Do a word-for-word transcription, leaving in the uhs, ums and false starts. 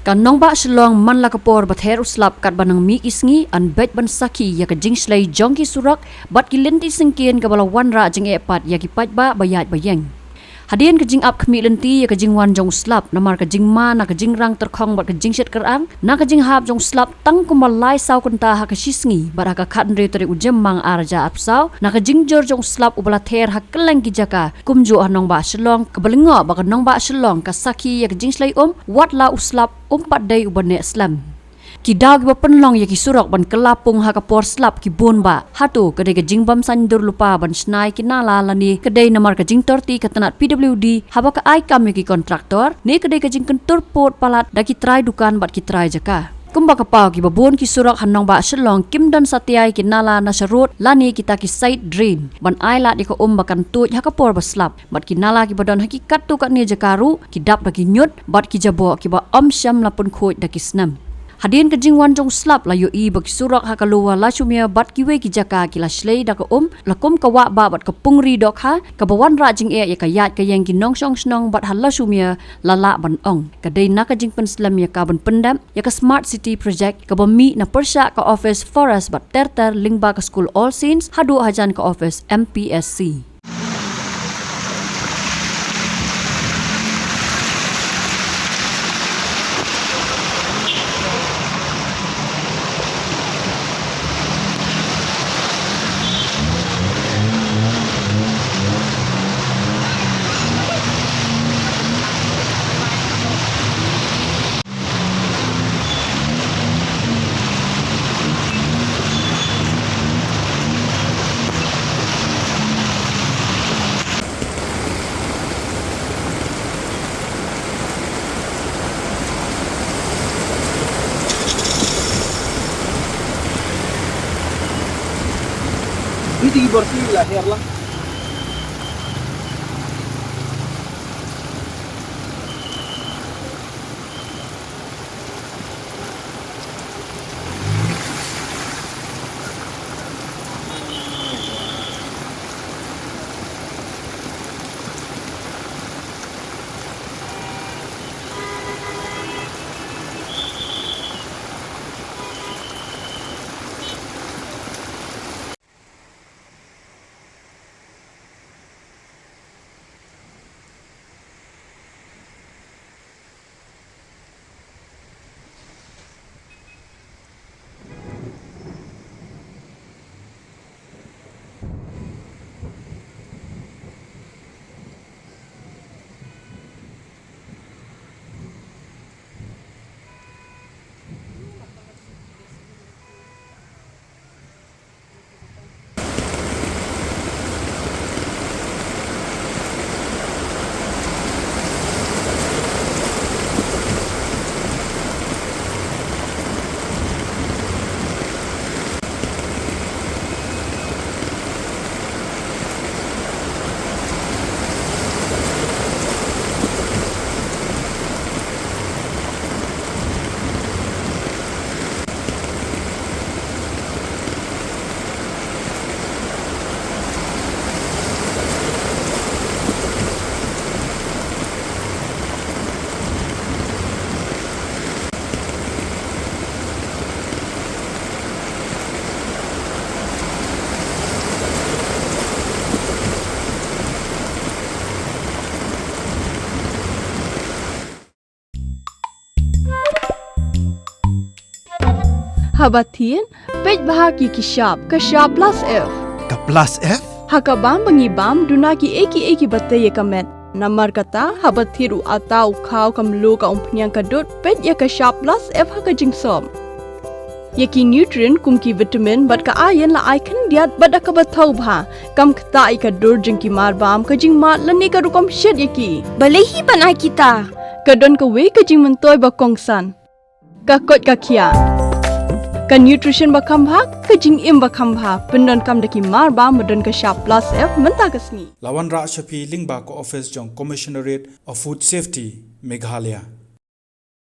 Ka nongbah Shillong man la ka por ba ther u slap katba nang mih ki sngi, yn beit ban sakhi ïa ka jingshlei jong ki surok bad ki lynti syngkien kaba la wanrah jingeh pat ïa ki paidbah ba ïaid ba ïeng. Hadien ka jingap khmih lynti ïa ka jingwan jong u slap, namar ka jingma na ka jingrang tyrkhong bad ka jingshet kyrang, na ka jinghap jong u slap tang kumba lai saw kynta ha ka shi sngi, bad ha ka khathynriew tarik u Jymmang ar hajar arphew saw, na ka jingjur jong u slap uba la ther ha kylleng ki jaka, kumjuh ha nongbah Shillong, kaba lyngngoh ba ka nongbah Shillong ka sakhi ïa ka jingshlei um, wat la u slap um pat dei uba neh slem. Ki daw kiba pynlong ïa ki surok ban kylla pung ha ka por slap ki bun bah. Hato ka dei ka jingbym saiñdur lypa ban shna ïa ki nala lane ka dei namar ka jingtorti ka tnat P W D haba ka ai kam ïa ki kontraktor, ne ka dei ka jingkyntur pud palat da ki trai dukan bad ki trai jaka. Kumba ka paw, kiba bun ki surok ha nongbah Shillong kim don satia ïa ki nala na sharud lane kita ki side drain ban ai lad ïa ka um ba kan tuid ha ka por ba slap. Bad ki nala kiba don ha ki katto katne jaka ruh ki dap da ki ñiut bad ki jaboh kiba ym shym la pynkhuid da ki snem. Hadien ka jingwan jong u slap la ïohi ba ki surok ha ka Lower Lashumere bad kiwei ki jaka ki la shlei da ka um, la kum ka wah bah bad ka pung ri dohkha, kaba wanrah jingeh ïa ka ïaid ka ïeng ki nongshong shnong bad ha Lashumere la lah ban ong ka dei na ka jingpynslem ïa ka ban pyndep ïa ka Smart City Project kaba mih na pyrshah ka office Forest bad ter ter lyngba ka skul All Saints haduh hajan ka office M P S C. Ini tinggi bersih lah, her lah. Haba thied, peit bha ki ki shap, ka shap plus F. Ka plus F? Ha ka bam ba ngi bam, duna ki ei ki ei kiba tei ïa ka met. Namar kata, haba thied u atta, u khaw, ka mluh, ka umphniang, ka dud, peit ïa ka shap plus F ha ka jingsop. Ïa ki nutrient kum ki vitamin bad ka iron la ai khyndiat bad da kaba thaw bha. Kam ktah ïa ka dur jong ki marbam, ka jingmad lane ka rukom shet ïa ki. Balei hi ban ai kita? Ka don kawei ka jingmyntoi ba kongsan. Ka koit ka khiah. Ka nutrition ba kham bha, ka jingim ba kham bha. Pyndonkam da ki marbam ba don ka shap plus F mynta ka sngi. La wanrah sha phi lyngba ka office jong Commissionerate of Food Safety, Meghalaya.